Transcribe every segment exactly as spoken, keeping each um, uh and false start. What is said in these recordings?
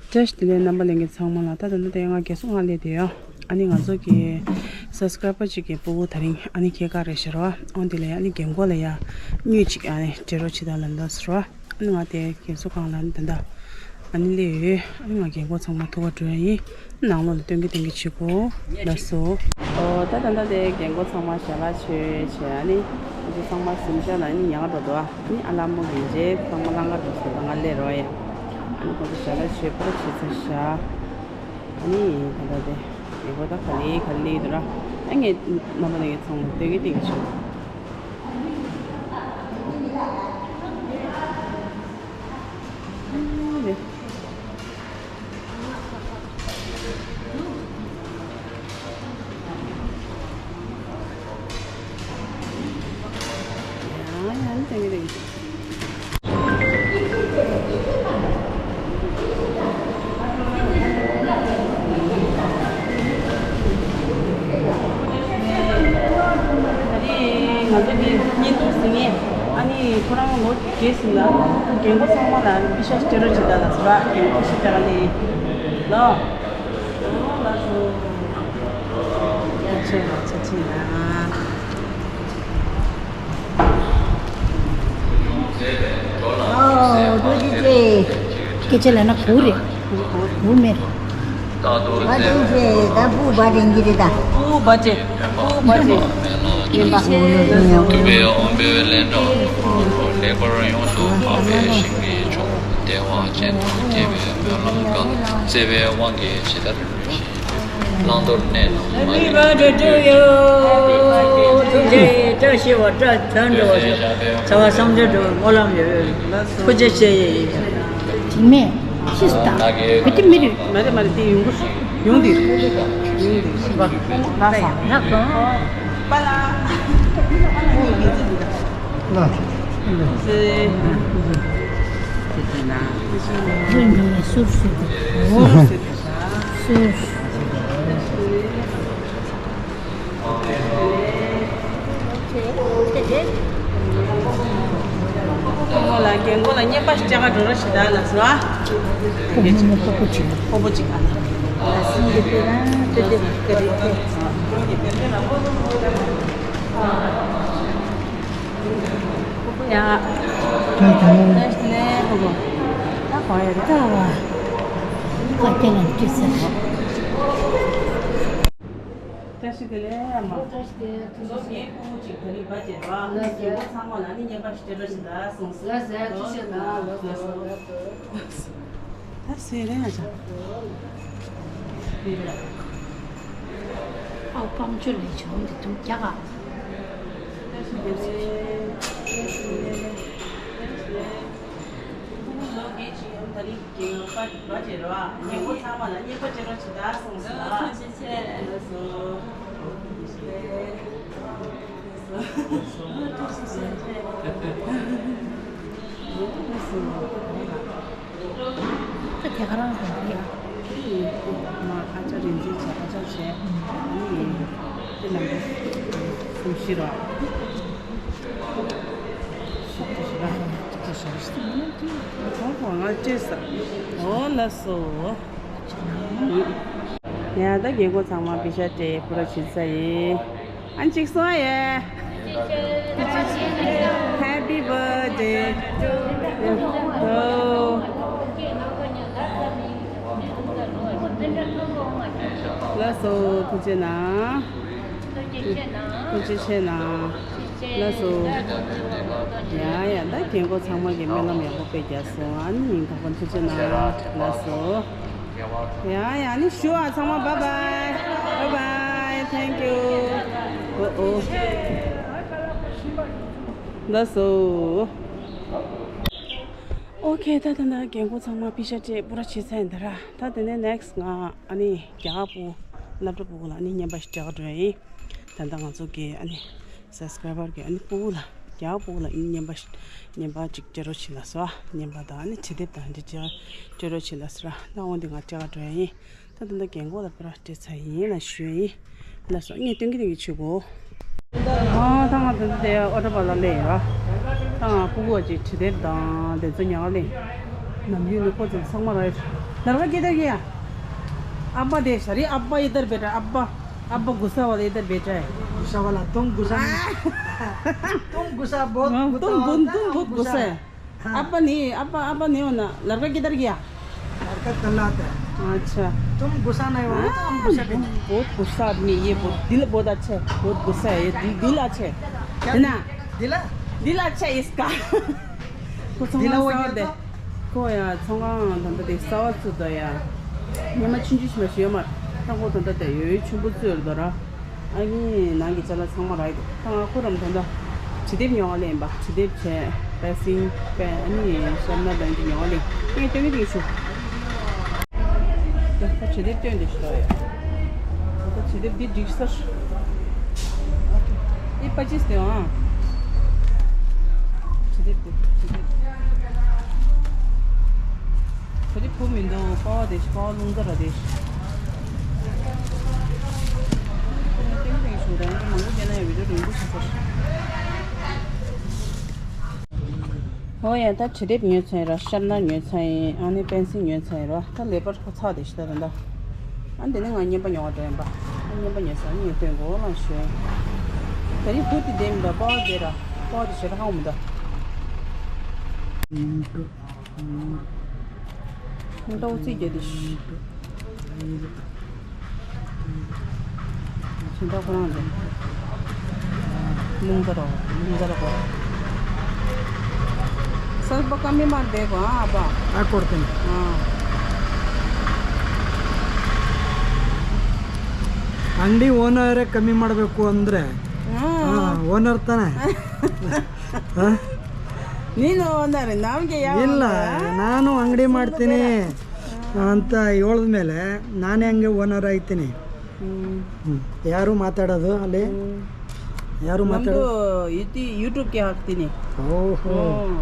བཀྲ་ཤིས་བདེ་ལེགས། རྣམ་པ་ལྷན་རྒྱས་ཚང་མ་ལ། ད་ད་ད་ད་ང་རྒན་གསོ་ཁང་སླེབས་བསྡད་ཡོད། ཨ་ནི་ང་ཚོ་གི་སབ་སི་ཀ་རའི་བར་གཅིག་གི་སྤུ་གུ་དེ་རིང་ཨ་ནི་ཁྱེད་ག་རེ་ཤར་བ། འོན་ཏེ་ལས་ཨ་ནི་རྒན་གོག་ལ་ཡ་དངུལ་གཅིག་ཨ་ནི་སྤྲད་རོགས་བྱེད་དང་ལབ་ད་ཟེར་བ། ཨ་ནི་ང་དེ་རྒན་གསོ་ཁང་ལ་ཨ་ནི་ད་ད་ཨ་ནི་སླེབས་ཡོད། ཨ་ནི་ང་རྒན་གོག་ཚང་མ་ཐུག་ག་འགྲོ་ཡ་ཡིན། ནང་ལོགས་ལ་སྟོན་གི་སྟོན་གི་བྱེད་དགོས། ལགས་སོ། ཨོ་ད་ད་ད་དེ་རྒན་གོག་ཚང་མ་ཞལ་ལག་མཆོད་བྱས། ཨ་ནི་ང་ཚོ་ཚང་མ་གཟིམ་ཤག་ལ་ཨ་ནི་ཉལ་ག་འགྲོ་འདུག་ཨ་ནི་ཨ་ལ་མོ་གིན་རྗེས་ཚང་མ་ལང་ཀ་འགྲོ་ཟེར་ད་ང་སླེབས་རོགས་ཡ། ཨ་ནི་ཁོང་ཚོ་ཞལ་ལག་མཆོད་པར་བྱེད་ཚར་ཤག་ཨ་ནི་ད་ལྟ་དེ་ངེས་པར་ད་ག་ལེ་ག་ལེ་འདུག་ར། ཨ་ངས་རྣམ་པ་ལ་ངས་ཚང་མ་སྟོན་གི་སྟོན་གི་བྱུང་། ང་ཚོ་གི་བརྙན་ཐུང་གཟིགས་མཁན་ཨ་ནི་ཁོ་རང་ལོ་རྒས་ཟིན་ལ་རྒན་གོག་ཚང་མ་ལ་པི་ཤ་སྤྲད་རོགས་བྱེད་ད་ལ་ཟེར་བ། རྒན་གོག་ཤ་སྤྲད་ག་ལེ་ལོ། ལགས་སོ། ཨོ་ཐུགས་རྗེ་ཆེ། སྐད་ཆ་ལབ་ན་གུ་རེད། གུ་མེད་རེད། ཨ་ཐུགས་རྗེ་ཆེ། ད་སྤུ་བ་དྲན་གྱི་རེད་ད། སྤུ་བ་དྲན། སྤུ་བ་དྲན། ཡིན་པ། ཐུབ་པའི་དབང་པོའི་ལྷ་འདྲ་བོ། ལེགས་པར་ཡོངས་སུ་འཕགས་པའི་ཞིང་གི་མཆོག། བདེ་བ་ཅན་དུ་སྐྱེ་བའི་སྨོན་ལམ་བསྐང་། བརྩེ་བའི་དབང་གིས་ཇི་ལྟར་བསླང་དོར་གནས་དང་མ་ལུས་པ་འདྲ་འདྲ་ཡོད། ཐུགས་རྗེ་ཆེ། བཀྲ་ཤིས་པ་བཀྲ་ཐོན་འགྲོ་བ་ཞིག་བྱ་བ་བསམ་དོན་འགྲུབ་པའི་སྨོན་ལམ་ཡོད། ཐུགས་རྗེ་ཆེ། དྲི་མེད་ཕྱིས་སུ་དང་བོད་ཀྱི་མི་རིགས། མ་རེད་མ་རེད། དེ་ཡོང་གི་ཡོང་འདི་རེད། ཡོང་འདི་རེད། ལགས་སོ། ལགས་སོ། པ་ལ། པ་ལ་ངའི་མིང་ཚིག་འདི་དང་། ལགས། ཟེར། ཟེར་ན། ཟེར་ན་ཟུར་ཟེར་ཏེ། ཟུར་ཟེར་ཏེ། ཟུར། ཁོ་མོ་ལ་རྒན་གོག་ལ་བརྙན་པར་སྤྲད་ག་འགྲོ་རོགས་བྱེད་ད་ལགས་སོ། ཨ། ཁོ་མོ་མོ་ཁོ་པོ་ཅིག་ཁོ་པོ་ཅིག་ཨ་ལ། ཨ་སི་ཡི་དེ་ན་དེ་དེ་ག་རེ་དེ། ཁོ་པོ་ཡ། ད་ད་ནས་ཁོ་པོ། ད་གོ་ཡ་རེད། ད་བ། ཁ་སྐད་ལ་འདྲི་ས་རེད། བཀྲ་ཤིས་བདེ་ལེགས་ཨ་མ། བཀྲ་ཤིས་བདེ་ལེགས། ཐུགས་རྗེ་ཆེ། ལོ་ངའི་སྤུ་གུ་གཅིག་ག་རེ་བ་བྱེད་པ། ལགས་སོ། རྒན་གོག་ཚང་མ་ལ་ནི་བརྙན་པར་ཞིག་སྤྲད་རོགས་བྱེད་ད་གསུངས་སོང་། ལགས་སོ། ཐུགས་རྗེ་ཆེ་གནང་། ལགས་སོ། ད་སེ་རེད་ཨ་ཅག་ཨའོ་པང་ཆུ་ལས་བྱུང་འདི་དུང་རྒྱ་ག་བཀྲ་ཤིས་བདེ་ལེགས། བཀྲ་ཤིས་བདེ་ལེགས། བཀྲ་ཤིས་བདེ་ལེགས། ལོ་རྒས་ཅིག་ཡོང་ད་རིང་གི་བ་བ་བྱེད་རོགས། རྒན་གོག་ཚང་མ་ལ་བརྙན་པར་སྤྲད་རོགས་བྱེད་ད་གསུངས་སོང་། ཐུགས་རྗེ་ཆེ། ལགས་སོ། ད་དེ་ག་རང་རེད་ཡ། དེ་ཡིན་དེ་མ་ཨ་ཅག་རིན་ཆེན་བྱས་ཨ་ཅག་བྱས། ཨ་ནི་དེ་ནང་གསུམ་བཞི་རོགས། ཞིབ་ཏུ་ཞིབ་པ་ཅིག་ཅིག་ཞིབ་ཞིབ་ཏུ་མ་ཅིག་ཁོང་ཁོང་ང་བཅས་ས། ཨོ་ལགས་སོ། ཡ་ད་རྒན་གོག་ཚང་མ་པི་ཤ་སྤྲད་པུ་ར་བྱེད་ས་ཡིན། ཨ་ཅིག་སོང་ཡེ། Happy birthday. ཨོ། ལགས་སོ། ཐུགས་རྗེ་གནང་། ཐུགས་རྗེ་ཆེ་གནང་། ལགས་སོ། ཡ་ཡ་ད་རྒན་གོག་ཚང་མ་གིས་སྨོན་ལམ་ཡག་པོ་དཔེ་རྒྱག་སོང་། ཨ་ནི་ཉིན་གང་པོ་ཐུགས་རྗེ་གནང་། ལགས་སོ། ཡ་ཡ་ཨ་ནི་ཞུ་ཨ་ཚང་མ་bye bye bye bye thank you. ཨོ་ཨོ། ལགས་སོ། ཨོ་ཁེ་ད་ད་ད་རྒན་གོག་ཚང་མ་པི་ཤ་སྤྲད་པུ་ར་བྱེད་ས་ཡིན་ད་ར། ད་དེ་ནས་next ང་ཨ་ནི་རྒྱ་གར་སྤུ་གུ་སློབ་གྲྭ་སྤུ་གུ་ལ་ཨ་ནི་བརྙན་པར་ཞིག་སྤྲད་ག་འགྲོ་ཡ་ཡིན། ད་ལྟ་ང་ཚོ་གི་ཨ་ནི་subscriber གི་ཨ་ནི་སྤུ་གུ་ལ་རྒྱ་གར་སྤུ་གུ་ལ་ཨ་ནི་བརྙན་པར་ཞིག་བརྙན་པར་ཅིག་སྤྲད་རོགས་བྱེད་ལ་སོ། བརྙན་པར་དང་ཨ་ནི་བྱེད་དེབ་དང་འདི་སྤྲད་སྤྲད་རོགས་བྱེད་ལ་སོ་ར། ད་འོང་འདི་ང་སྤྲད་ག་འགྲོ་ཡ་ཡིན། ད་ད་ལྟ་རྒན་གོག་ལ་པུ་ར་སྤྲད་ཚར་ཡིན་ལ་ཞུ་ཡ་ཡིན། ལགས་སོ། ངས་སྟོན་གི་སྟོན་གི་བྱེད་དགོས། ཨ་ད་ང་ད་ལྟ་དེ་ཨོ་ཊོ་པ་ལ་སླེབས་ཡོད། ད་ང་སྤུ་གུ་ཅིག་བྱེད་དེབ་དང་དེ་ཚོ་ཉར་ག་སླེབས། ནམ་རྒྱུན་ནི་ཁོ་ཚོ་ཚང་མ་ར། लड़का किधर गया? अब्बा देख, अरे अब्बा इधर बैठा, अब्बा, अब्बा गुस्सा वाला इधर बैठा है। गुस्सा वाला, तुम गुस्सा नहीं। तुम गुस्सा बहुत, हाँ, गुस्सा तुम, होता तुम, है, तुम हम बहुत गुस्सा गुस्सा है। हाँ। अब्बा नहीं, अब्बा, अब्बा नहीं होना। लड़का किधर गया? लड़का कल आता है। अच्छा। तुम गुस्सा नहीं होगा तो हम हाँ, गुस्सा भी नहीं। बहुत गुस्सा आदमी ये, बहुत दिल बहुत अच्छा है, बहुत गुस्सा है ये, दिल, दिल अच्छा है। क्या है ना? दिला? दिल अच्छा है इसका। कुछ दिला समझ वो आ ये दे। तो? ཁོ་ཡང་ཚོང་ཁང་ད་ལྟ་དེ་གསར་པ་བཙུགས་ད་ཡ། སྔོན་མ་ཆུང་ཆུང་ཞིག་མ་ཞིག་ཡོད་མ་རེད། ད་ཁོ་ད་ལྟ་དེ་ཡོད་ཡོད་ཆེན་པོ་བཙུགས་ཡོད་རེད་ད་ར། ཨ་ནི་ནང་གི་ཅ་ལག་ཚང་མ་རག་གི་འདུག་ད་ང་ཁོ་རང་ད་ལྟ་བྱི་དེབ་ཉོ་བ་ལེན་པ། བྱི་དེབ་བྱས་པེ་སིང་པེ་ཨ་ནི་ཤར་ན་དང་གི་ཉོ་བ་ལེན། ངས་སྟོན་གི་འདུག་ཞུ། ད་བྱི་དེབ་སྟོན་དེ་ཞུ་ཡ། ད་བྱི་དེབ་འདི་འགྲིག་ས། འདི་པ་ཅིས་དེ་ཨ། བྱི་དེབ་དེ་བྱི་དེབ། ཁོ་དེ་བུ་མི་འདུག་པ་བ་དེ་ཤི་པ་བ་རླུང་རྟ་ར་དེ་ཤི། ཏེང་ཏེང་ཞུ་དང་མང་པོ་བྱས་ན་ཡང་བི་ཌིའོ་རིང་པོ་ཞིག་ཚར། ཨོ་ཡ་ད་བྱི་དེབ་ཉོས་ཚར་ཡིན་ར། ཤར་ན་ཉོས་ཚར་ཡིན། ཨ་ནི་པེན་སིལ་ཉོས་ཚར་ཡིན་ར། ད་ལེ་པར་ཁོ་ཚ་དེ་ཤི་ད་ད་ད། ཨ་འདི་ནི་ང་རྔན་པ་ཉོ་བ་འགྲོ་ཡིན་པ། ཨ་རྔན་པ་ཉོས་ཚར་ངས་སྟོན་གོ་ལ་ཞོན། ད་རིང་བུ་དེ་བདེ་མི་འདུག་པ་བ་བདེ་ར། པ་བ་དེ་ཞེ་དྲག་ཧ་གོ་མི་འདུག་ང་ཏོག་ཙི་རྒྱལ་དེ་ཤི། ཁྱིམ་བདག་ཁོ་རང་རེད། ལུང་དར་རོ། ལུང་དར་རོ། ಸ್ವಲ್ಪ ಕಮ್ಮಿ ಮಾಡಬೇಕು. ಹಾಂ ಅಪ್ಪ. ಹಾಕೊಡ್ತೀನಿ. ಹಾಂ. ಅಂಗಡಿ ಓನರೇ ಕಮ್ಮಿ ಮಾಡಬೇಕು ಅಂದರೆ. ಹಾಂ. ಹಾಂ, ಓನರ್ ತಾನೇ? ಹಾಂ? ನೀನು ಓನರ್, ನಮಗೆ ಯಾವ ಇಲ್ಲ, ಓನರ್? ನಾನು ಅಂಗಡಿ ಮಾಡ್ತೀನಿ ಅಂತ ಹೇಳಿದ್ಮೇಲೆ ನಾನೇ ಹಂಗೆ ಓನರ್ ಆಯ್ತೀನಿ. ಹ್ಮ್. ಹ್ಮ್. ಯಾರು ಮಾತಾಡೋದು ಅಲ್ಲಿ? ಹ್ಮ್. ಯಾರು ನಮ್ದು ಮಾತಾಡೋದು? ಇತಿ YouTube-ಗೆ ಹಾಕ್ತೀನಿ. ಓಹೋ. ಹ್ಮ್.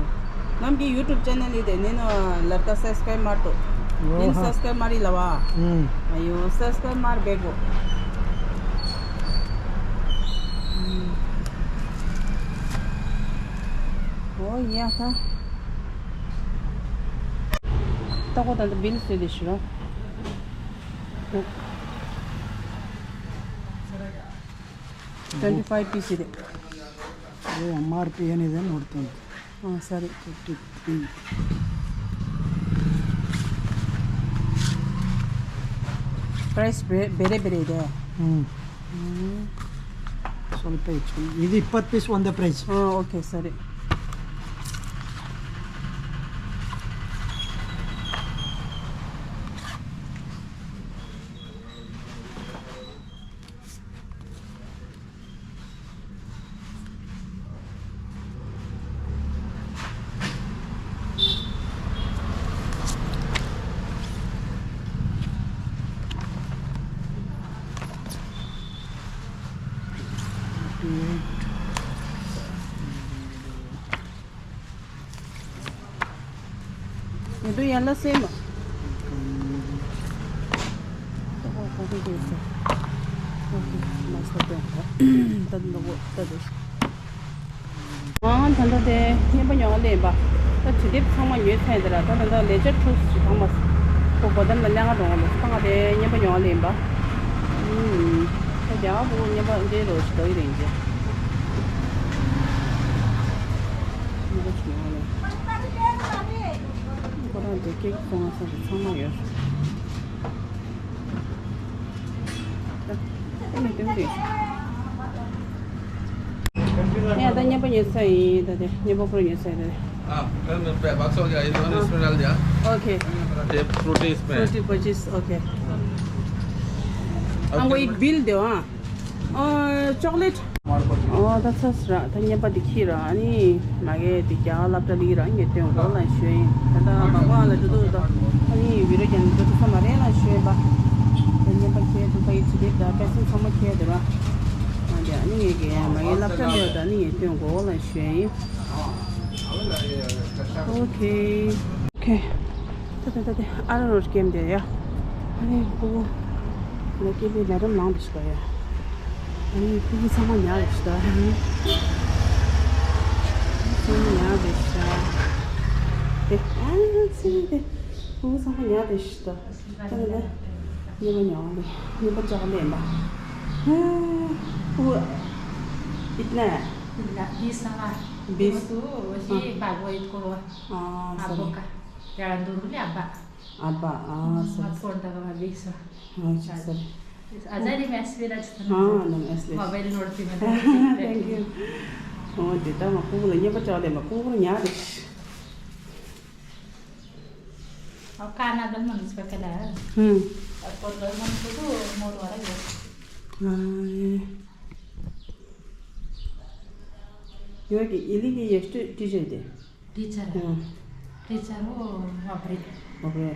ನಮ್ಗೆ YouTube ಚಾನೆಲ್ ಇದೆ, ನೀನು ಲರ್ಕ ಸಬ್ಸ್ಕ್ರೈಬ್ ಮಾಡು. ನೀನು ಓಹೋ. ಸಬ್ಸ್ಕ್ರೈಬ್ ಮಾಡಿಲ್ಲವಾ? ಹ್ಮ್. ಅಯ್ಯೋ, ಸಬ್ಸ್ಕ್ರೈಬ್ ಮಾಡಬೇಕು. ཨོ་ཡ་ཧ། ད་ཁོ་ད་ལྟ་བིལ་བཟོས་ཏེ་ཤི་རོ། Twenty five piece ಇದೆ. ಏ, ಎಮ್ ಆರ್ ಪಿ ಏನಿದೆ ನೋಡ್ತೀನಿ. ಹಾಂ, ಸರಿ. Fifty three. ಪ್ರೈಸ್ ಬೇ-, ಬೇರೆ ಬೇರೆ ಇದೆ. ಹ್ಞೂ. ಹ್ಞೂ. ಸ್ವಲ್ಪ ಹೆಚ್ಚು. ಇದು ಇಪ್ಪತ್ತು ಪೀಸ್ ಒಂದೇ ಪ್ರೈಸ್. ಹಾಂ, ಓಕೆ, ಸರಿ. You do yellow same. ང་ད་ལྟ་དེ་རྔན་པ་ཉོ་བ་སླེབས་པ། ད་དུས་དེབ་ཚང་མ་ཉོས་ཚར་དེ་ར། ད་ད་ལྟ་ལེ་ཅར་ཁྲུས་ཞིག་ཕངས་པ། ཁོ་སྒོ་འགྲམ་ལ་གླ་ང་འགྲོ་བ་ལ་ཚང་མ་དེ་རྔན་པ་ཉོ་བ་སླེབས་པ། ད་རྒྱ་བོ་རྔན་པ་འདྲེ་རོ་ཞིག་འགྲོ་ཡི་རེད་ཀྱི། རྔན་པ་ཞིག་ཉོ་བ་སླེབས། ཁོ་རང་དེ་ཀེག་བཙོང་ས་དེ་ཚང་མ་ཡོད། ད་ཨེ་མི་སྟོན་གི་རེད། ཡ་ད་རྔན་པ་ཉོས་ཚར་ཡིན། ད་དེ་རྔན་པ་ཁོ་རང་ཉོས་ཚར་ཡིན། ད་དེ་हाँ, कल मैं बक्स हो गया, ये दोनों इसमें डाल दिया। ओके। ये फ्रूटी इसमें है। फ्रूटी पच्चीस, ओके। अब हमको एक बिल दो, हाँ। और चॉकलेट। ཨོ་ད་ཚ་སི་ར་ད་རྔན་པ་འདི་ཁྱི་ར་ཨ་ནི་མ་གི་འདི་རྒྱ་སློབ་གྲྭ་ལི་ར་ངས་སྟོན་གོ་ལ་ཞུ་ཡིན། ད་ད་མ་གོ་ཨ་ལ་འགྲོ་འདུག་ད་ཨ་ནི་བི་རོ་རྒྱ་ནི་འགྲོ་འདུག་ས་མ་རེད་ལ་ཞུ་ཡིན་པ། ད་རྔན་པ་ཁྱེར་འདུག་ད་ཡི་ཚི་དེབ་ད་པེ་སི་ཚང་མ་ཁྱེར་འདུག་ར། ཨ་འདི་ཨ་ནི་ངས་གི་མ་གི་སློབ་གྲྭ་ལི་ར་ད་ཨ་ནི་ངས་སྟོན་གོ་ལ་ཞུ་ཡིན། ཨོ་ཁེ། ཨོ་ཁེ། ད་ད་ད་ད་ཨ་ར་རོ་སྐེམ་དེ་ཡ། ཨ་ནི་ཕུ་བོ་ལ་སྐེ་པའི་ལ་རམ་ནང་དུ་ཞིག་ཡ། ཨ་ནི་ཕུ་བོ་ཚང་མ་ཉག་རེ་ཞིག་ད། ཚང་མ་ཉག་རེ་ཞིག་ད། དེ་ཨ་ནི་ཚི་དེ། वो सब यहाँ पे इष्ट। चलो ले। ये मैं यहाँ ले। ये बच्चा को लेना। वो इतना है। बीस। बीस। तो ये हाँ। भागवत को हाँ, आप सही। का यार दूर ले आप। अब्बा, आ, सर। फोन तक में बीस। हाँ, अच्छा, सर। अजय ने मैसेज भी रच था। हाँ, ना मैसेज। मोबाइल नोट थी मैं। Thank you. Oh, dita ma kulo nya pa chale ma kulo nya de. अब खाना दल मन से पकड़ा है। हम्म। अब कौन दल मन को तो मोर वाला है। हाँ, ये। यो कि इली की ये टीचर दे। टीचर। हाँ। टीचर वो बाप रे। बाप रे।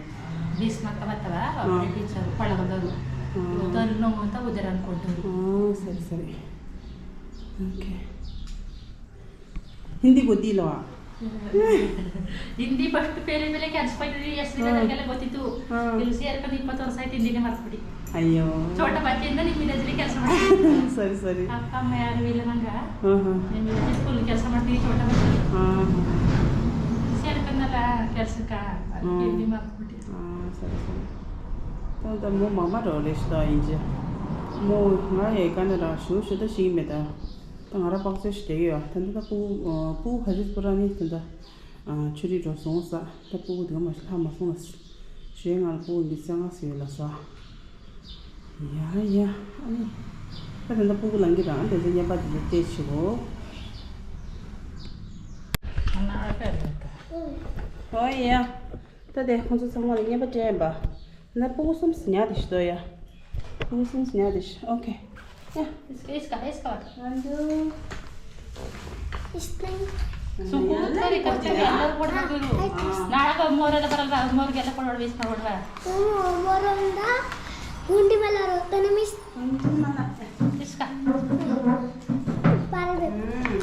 बीस मार्क का बतावा, बाप रे, हाँ। टीचर पढ़ा कर दो। हाँ। तो नौ होता उधर अनकोट। हाँ, सही, सही। ओके। हिंदी को दी लो। हिंदी फर्स्ट पहले पहले कैंसिल कर दी, ऐसे हाँ। लगा लगा होती तू। हाँ। फिर उसे यार कभी पता और साइड हिंदी ने मार पड़ी। अयो। छोटा बच्चे ना नहीं मिला जल्दी कैंसिल मार। Sorry, sorry. आपका मैं यार मिलना गा। हाँ, हाँ। मैं मिला स्कूल कैंसिल मार दी छोटा बच्चे। हाँ, हाँ। शेयर करना ला कैंसिल का। हाँ। हिंदी मार पड़ी। हाँ, सॉरी, सॉरी। तो तो मो मामा रो रिश्ता इंजे। मो ना ये कान रा शु शु तो शी में ता। ད་ང་རང་པགས་ཚོད་ཞིག་བསྡད་ཡོད། ད་ལྟ་ད་སྤུ་སྤུ་གུ་ཕ་ཚོད་སྤུ་ར་ནི་ད་ལྟ་ཆུ་རིགས་འགྲོ་སོང་ས། ད་སྤུ་གུ་དེ་ག་མ་ཤི་ལྷག་མ་སོང་ལ། ཞེས་ང་ལ་སྤུ་གུ་མི་ཚེ་ང་ཟེར་ཡོད་ལ་ས། ཡ་ཡ། ཨ་ནི། ད་ད་ལྟ་སྤུ་གུ་ལང་གི་རང་དེ་ཚོ་བརྙན་པར་དེ་ཚོ་བལྟས་ཆེ་བོ། ཨོ་ཡ། ད་དེ་ཁོང་ཚོ་ཚང་མ་ལ་བརྙན་པར་སྤྲད་ཡིན་པ། ན་སྤུ་གུ་གསུམ་ཉལ་དེ་ཤི་དོ་ཡ། སྤུ་གུ་གསུམ་ཉལ་དེ་ཤི། ཨོ་ཁེ། ཡ། इसका, इसका, इसका। One, two। इसमें। सुकून तो रिकॉर्ड कर, अंदर पड़ रहा गुरु। नाड़ा का मोर है, पर मोर के अंदर पड़ रहा, बीच में पड़ रहा। वो मोर होता, गुंडी वाला रोता ना मिस। गुंडी वाला। इसका। पार दे। हम्म।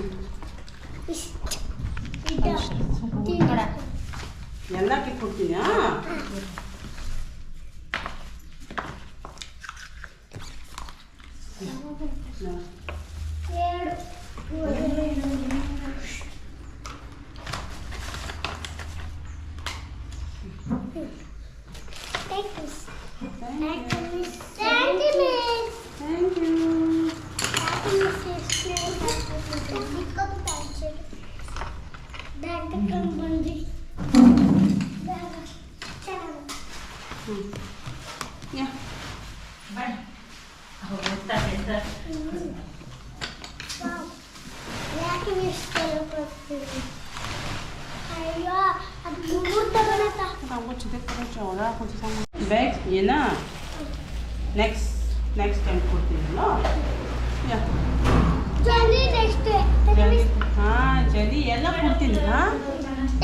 इस। इधर। सुकून थोड़ा। यल्ला की फुर्ती, हाँ। Thank you. Thank you, miss. Thank you, miss. Thank you. Thank you, miss. Thank you. Hmm. Yeah. Bye. Bag ये ना, नेक्स्ट, नेक्स्ट टाइम कुर्ती है ना? या। जल्दी नेक्स्ट टाइम। जल्दी, हाँ, जल्दी ये ना कुर्ती ना।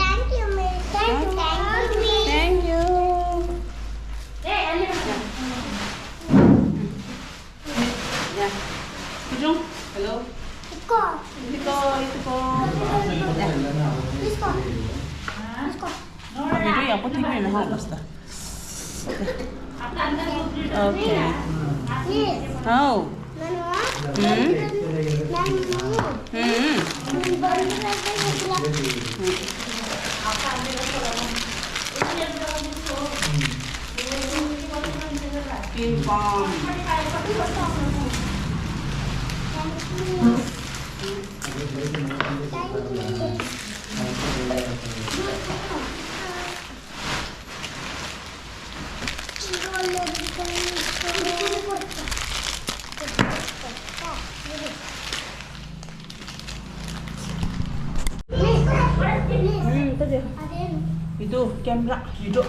Thank you, miss. Thank you, thank you, miss. Thank you. ཡ། ཁུ་ཆུང་། ཧེ་ལོ། ཨི་ཀོ། ཨི་ཀོ། ཨི་ཀོ། ཡ། ཨི་ཀོ། ཨི་ཀོ། ཨི་ཀོ། ཨ། བི་ཌིའོ་ཡག་པོ་ཐིག་པོ་ཡིན་ན་ཧ་གོ་སྟ། ཨོ་ཁེ། ཨོ། ཧུམ། ཧུམ། Ping pong. ཡིད་དུ་ཀེམ་ར་ཡིད་དུ།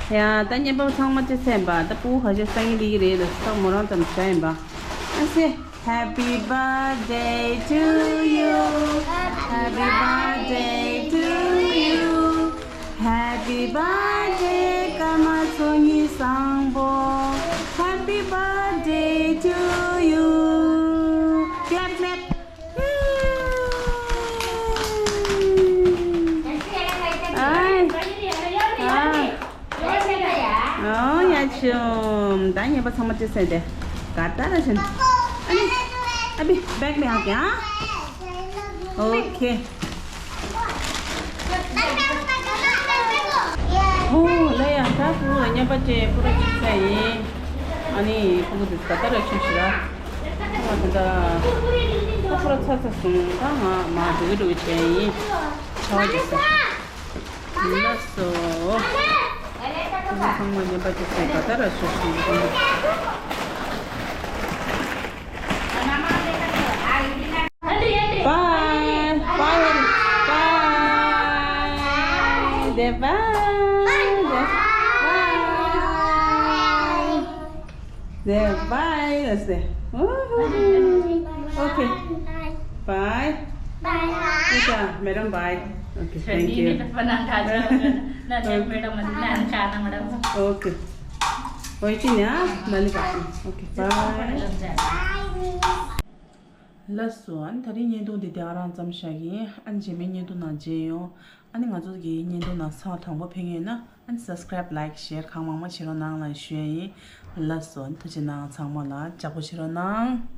ཡ། ད་ཉན་པ་ཚང་མ་ཅི་ཟེར་ཡིན་པ། ད་ཕྲུ་གུ་ཁ་ཤས་སང་ཉིན་སླེབས་ཀྱི་རེད་ལ། ད་མོ་རང་ཙམ་བྱ་ཡིན་པ། ཨ་ཟེ། Happy birthday to you. Happy birthday to you. Happy birthday ཀརྨ་མཚོ་སྙིང་བཟང་པོ། Happy birthday to you. Clap, clap. ཨའི། ཨ། ཨོ་ཡ་ཆུམ། ད་ཉན་པ་ཚང་མ་ཅི་ཟེར་དེ། ག་ད་ར་ཤན། ཨ་ནི། ཨ་བི་བེག་ལེ་ཧ་ག་ཨ། ཨོ་ཁེ། ཨོ་ལེ་ཡ། ད་ཕྲུ་གུ་ལ་ཉན་པ་ཅི་པུ་ར་ཅི་ཟེར་ཡིན། ཨ་ནི་ཕྲུ་གུ་དེ་ག་ད་ར་ཤུ་ཤི་ར། ང་ད་ལྟ་ཁ་ཕོར་ཚ་ཚ་སོང་། ད་ང་མ་འགྲོ་གི་འགྲོ་གི་བྱས་ཡིན། ཆའོ་ཇི་སི། ལགས་སོ། ཁོང་ཚང་མ་ཉན་པ་ཅི་ཟེར་ག་ད་ར་ཤོད་ཤོད་ཡིན། Bye. Bye. Bye. Bye. Bye. Say bye. Let's say. Woohoo. Okay. Bye. Bye. Good job, madam. Bye. Okay, thank you. Okay. Okay, bye. ལགས་སོ། ཨ་ནི་ད་རིང་བརྙན་ཐུང་འདི་དེ་ག་རང་མཚམས་བཞག་གི་ཡིན། ཨ་ནི་རྗེས་མའི་བརྙན་ཐུང་ནང་མཇལ་ཡོང་། ཨ་ནི་ང་ཚོ་གི་བརྙན་ཐུང་ནང་ཚང་མ་དང་པོ་ཕེབས་ཡོད་ན། ཨ་ནི་subscribe, like, share གང་མང་མང་བྱེད་རོགས་གནང་ལ་ཞུ་ཡ་ཡིན། ལགས་སོ། ཨ་ནི་ཐུགས་རྗེ་གནང་། ཚང་མ་ལ་ལྕགས་པོ་བྱེད་རོགས་གནང་།